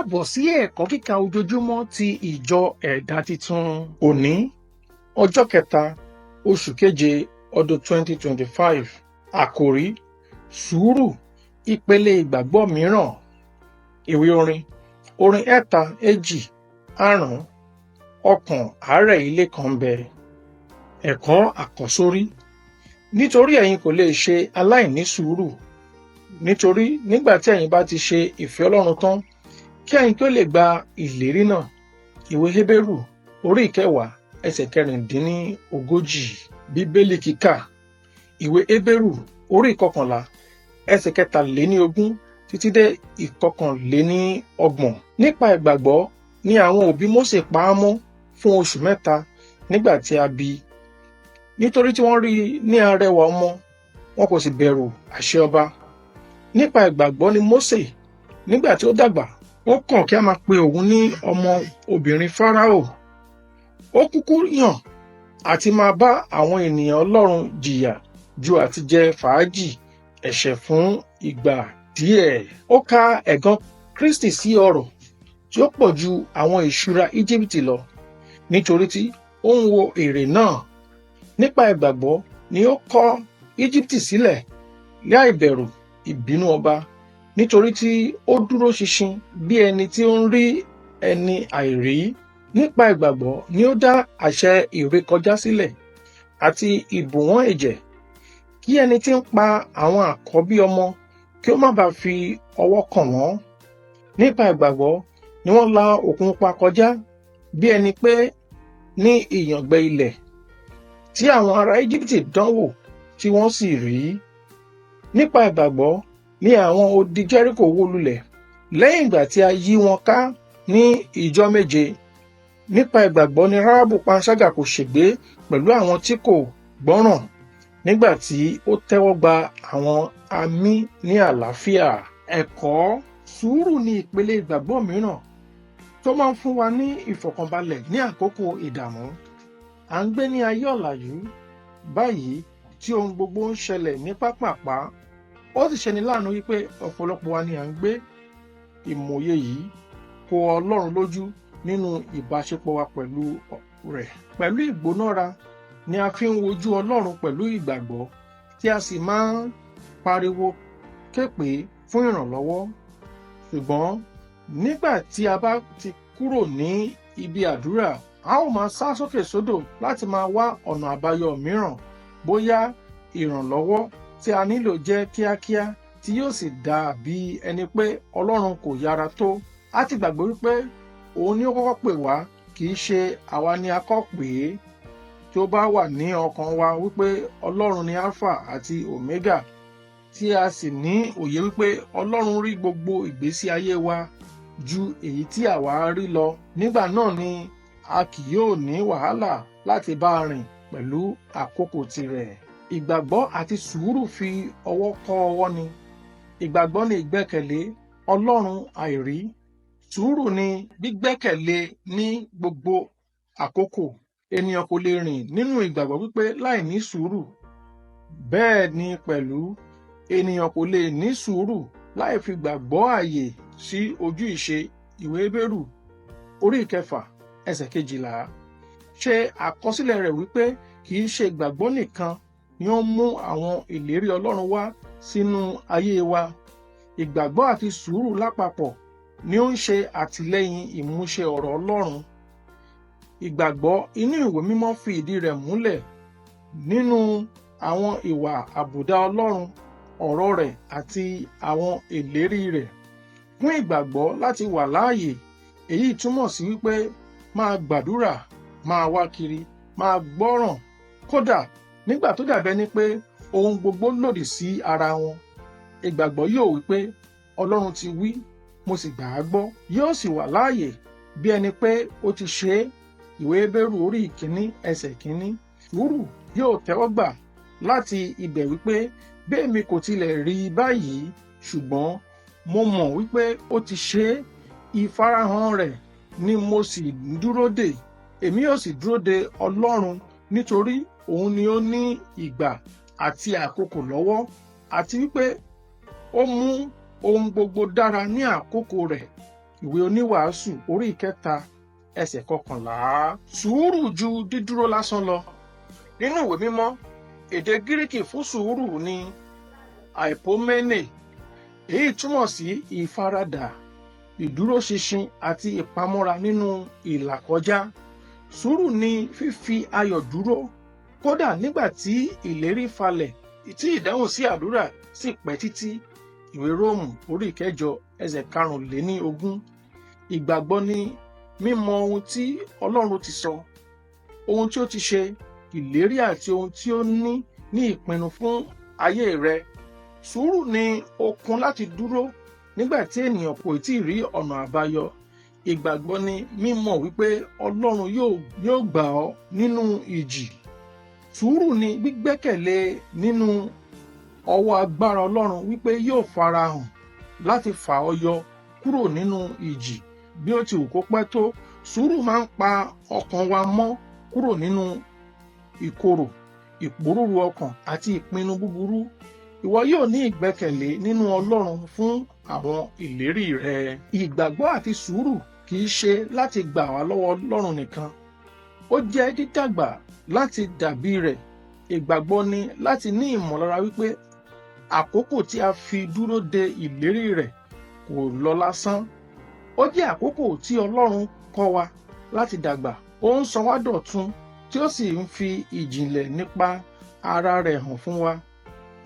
Káàbọ̀ sí ẹ̀kọ́ kíkà ojoojúmọ́ ti ìjọ Ẹ̀dá Titun. Òní, ọjọ́ kẹta, oṣù keje, ọdún 2025. Àkòrí: Sùúrù, ìpele ìgbàgbọ́ mìíràn. Ìwé orin, orin 325, ọkàn àárẹ̀ ilé kan ń bẹ. Ẹ̀kọ́ àkọ́sórí: Nítorí ẹ̀yin kò lè ṣe aláìní sùúrù, nítorí nígbà tí ẹ̀yin bá ti ṣe ìfẹ́ Ọlọ́run tán, kí ẹ̀yin kí ó lè gba ìlérí náà. Ìwé Hébérù orí 10, ẹsẹ̀ 36. Bíbélì kíkà: Ìwé Hébérù orí 11, ẹsẹ̀ 23 títí dé 31. Nípa ìgbàgbọ́ ni àwọn òbí Mósè pa á mọ́ fún oṣù 3 nígbà tí a bí i, nítorí tí wọ́n rí i ní arẹwà ọmọ, wọn kò sì bẹ̀rù àṣẹ ọba. Nípa ìgbàgbọ́ ni Mósè, nígbà tí ó dàgbà, ó kọ̀ kí a máa pe òun ní ọmọ obìnrin Fáráò. Ó kúkú yàn àti máa bá àwọn ènìyàn Ọlọ́run jìyà ju àti jẹ fàájì ẹ̀ṣẹ̀ fún ìgbà díẹ̀. Ó ka ẹ̀gàn Kristi sí ọrọ̀ tí ó pọ̀ ju àwọn ìṣúra Íjíbítì lọ, nítorí tí ó ń wo èrè náà. Nípa ìgbàgbọ́ ni ó kọ̀ Íjíbítì sílẹ̀ láìbẹ̀rù ìbínú ọba, nítorí tí ó dúró ṣinṣin bí ẹni tí ó ń rí ẹni àìrí. Nípa ìgbàgbọ́ ni ó dá àṣẹ ìrékọjá sílẹ̀ àti ìbùwọ́n ẹ̀jẹ̀, kí ẹni tí ń pa àwọn àkọ́bí ọmọ kí ó má bàa fi ọwọ́ kàn wọ́n. Nípa ìgbàgbọ́ ni wọ́n la Òkun Pupa kọjá bí ẹni pé ní ìyàngbẹ ilẹ̀, tí àwọn ará Íjíbítì dánwò tí wọ́n sì rí. Nípa ìgbàgbọ́ ni àwọn odi Jẹ́ríkò wó lulẹ̀ lẹ́yìn ìgbà tí a yí wọn ká ní ìjọ 7. Nípa ìgbàgbọ́ ni Ráhábù panṣágà kò ṣègbé pẹ̀lú àwọn tí kò gbọ́ràn nígbà tí ó tẹ́wọ́ gba àwọn àmì ní àlàáfíà. Ẹ̀kọ́: Sùúrù ní ìpele ìgbàgbọ́ mìíràn tó máa ń fún wa ní ìfọ̀kànbalẹ̀ ní àkókò ìdààmú. À ń gbé ní ayé ọ̀làjú báyìí tí ohun gbogbo ń ṣẹlẹ̀ ní pápápá. Ó sì ṣeni láàánú wípé ọ̀pọ̀lọpọ̀ wa ni à ń gbé ìmòye yìí kó Ọlọ́run lójú nínú ìbáṣepọ̀ wa pẹ̀lú rẹ̀. Pẹ̀lú ìgbónára ni a fi ń wojú Ọlọ́run pẹ̀lú ìgbàgbọ́, tí a sì máa ń pariwo képè fún ìrànlọ́wọ́. Ṣùgbọ́n nígbà tí a bá ti kúrò ní ibi àdúrà, a ó máa sá sókè sódò láti máa wá ọ̀nà àbáyọ mìíràn, bóyá ìrànlọ́wọ́ tí a nílò jẹ́ kíákíá, tí yóò sì dàbí ẹni pé Ọlọ́run kò yára tó. A ti gbàgbé wípé òun ni ó kọ́kọ́ pè wá, kì í ṣe àwa ni a kọ́ pè é. Tí ó bá wà ní ọkàn wa wípé Ọlọ́run ni Alpha àti Omega, tí a sì ní òye wípé Ọlọ́run rí gbogbo ìgbésí ayé wa ju èyí tí àwa rí lọ, nígbà náà ni a kì yóò ní wàhálà láti bá a rìn pẹ̀lú àkókò tirẹ̀. Ìgbàgbọ́ àti sùúrù fi ọwọ́ kọ́ ọwọ́ ni. Ìgbàgbọ́ ni ìgbẹ́kẹ̀lé Ọlọ́run àìrí. Sùúrù ni gbígbẹ́kẹ̀lé ní gbogbo àkókò. Ènìyàn kò lè rìn nínú ìgbàgbọ́ pípé láì ní sùúrù. Bẹ́ẹ̀ ni pẹ̀lú, ènìyàn kò lè ní sùúrù láì fi gbàgbọ́ ààyè sí ojú ìṣe. Ìwé Hébérù orí 6, ẹsẹ̀ 12 ṣe àkọsílẹ̀ rẹ̀ wípé kì í ṣe ìgbàgbọ́ nìkan ni ó ń mú àwọn ìlérí Ọlọ́run wá sínú ayé wa. Ìgbàgbọ́ àti sùúrù lápapọ̀ ni ó ń ṣe àtìlẹ́yìn ìmúṣẹ ọ̀rọ̀ Ọlọ́run. Ìgbàgbọ́ inú Ìwé Mímọ́ fi ìdí rẹ̀ múlẹ̀ nínú àwọn ìwà àbùdá Ọlọ́run, ọ̀rọ̀ rẹ̀ àti àwọn ìlérí rẹ̀. Fún ìgbàgbọ́ láti wà láàyè, èyí túmọ̀ sí wípé máa gbàdúrà, máa wá kiri, máa gbọ́ràn, kódà nígbà tó dàbí ẹni pé ohun gbogbo lòdì sí ara wọn. Ìgbàgbọ́ yóò wí pé, "Ọlọ́run ti wí, mo sì gbà á gbọ́." Yóò sì wà láàyè bí ẹni pé ó ti ṣe é. Ìwé Hébérù orí 1, ẹsẹ̀ 1. Sùúrù yóò tẹ́wọ́ gbà láti ibẹ̀ wípé bí èmi kò tilẹ̀ rí i báyìí, ṣùgbọ́n mo mọ̀ wípé ó ti ṣe é. Ìfarahàn rẹ̀ ni mo sì ń dúró dè. Èmi yóò sì dúró de Ọlọ́run, nítorí òun ni ó ní ìgbà àti àkókò lọ́wọ́, àti wípé ó mú ohun gbogbo dára ní àkókò rẹ̀. Ìwé Oníwàásù orí 3 ẹsẹ̀ 11. Sùúrù ju dídúró lásán lọ. Nínú ìwé mímọ́, èdè Gíríkì fún sùúrù ní hypomene. Èyí túmọ̀ sí ìfaradà, ìdúróṣinṣin àti ìpamọ́ra nínú ìlàkọjá. Sùúrù ni fífi ayọ̀ dúró kódà nígbà tí ìlérí falẹ̀, tí ìdáhùn sí àdúrà sì pẹ́ títí. Ìwé Róòmù orí 8 ẹsẹ̀ 25. Ìgbàgbọ́ ni mímọ̀ ohun tí Ọlọ́run ti sọ, ohun tí ó ti ṣe ìlérí àti ohun tí ó ní ní ìpinnu fún ayé rẹ. Sùúrù ni okun láti dúró nígbà tí ènìyàn kò tíì rí ọ̀nà àbáyọ. Ìgbàgbọ́ ni mímọ̀ wípé Ọlọ́run yóò gbà ọ́ nínú ìjì. Sùúrù ni gbígbẹ́kẹ̀lé nínú ọwọ́ agbára Ọlọ́run wípé yóò farahàn láti fà ọ́ yọ kúrò nínú ìjì, bí ó ti wù kó pẹ́ tó. Sùúrù máa ń pa ọkàn wa mọ́ kúrò nínú ìkorò, ìpòrúru ọkàn àti ìpinnu búburú. Ìwọ yóò ní ìgbẹ́kẹ̀lé nínú Ọlọ́run fún àwọn ìlérí rẹ. Ìgbàgbọ́ àti sùúrù kì í ṣe láti gbà wá lọ́wọ́ Ọlọ́run nìkan, ó jẹ́ dídàgbà láti dàbí rẹ̀. Ìgbàgbọ́ ni láti ní ìmọ̀lára wípé àkókò tí a fi dúró de ìlérí rẹ̀ kò lọ lásán. Ó jẹ́ àkókò tí Ọlọ́run kọ́ wa láti dàgbà. Ó ń sọ wá dọ̀tun, tí ó sì ń fi ìjìnlẹ̀ nípa ara rẹ̀ hàn fún wa.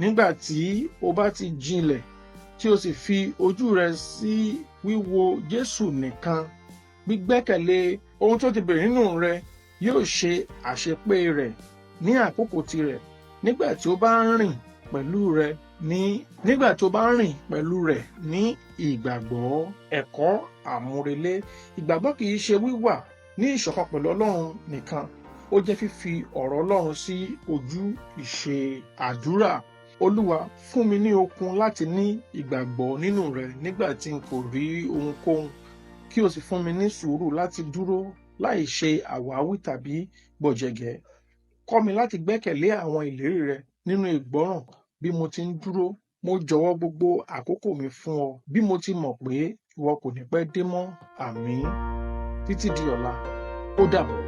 Nígbà tí o bá ti jinlẹ̀, tí o sì fi ojú rẹ sí wíwo Jésù nìkan, gbígbẹ́kẹ̀lé ohun tó ti bẹ̀rẹ̀ nínú rẹ yóò ṣe àṣepé rẹ̀ ní àkókò tirẹ̀, nígbà tí o bá ń rìn pẹ̀lú rẹ̀ ní ìgbàgbọ́. Ẹ̀kọ́ àmúrelé: ìgbàgbọ́ kì í ṣe wíwà ní ìṣọ̀kan pẹ̀lú Ọlọ́run nìkan, ó jẹ́ fífi ọ̀rọ̀ Ọlọ́run sí ojú ìṣe. Àdúrà: Olúwa, fún mi ní okun láti ní ìgbàgbọ́ nínú rẹ nígbà tí n kò rí ohunkóhun, kí o sì fún mi ní sùúrù láti dúró láì ṣe àwáwí tàbí gbọ̀jẹ̀gẹ́. Kọ́ mi láti gbẹ́kẹ̀lé àwọn ìlérí rẹ nínú ìgbọ́ràn bí mo ti ń dúró. Mo jọ̀wọ́ gbogbo àkókò mi fún ọ, bí mo ti mọ̀ pé ìwọ kò ní pẹ́ dé mọ́. Àmín. Títí di ọ̀la, ó dàbọ̀.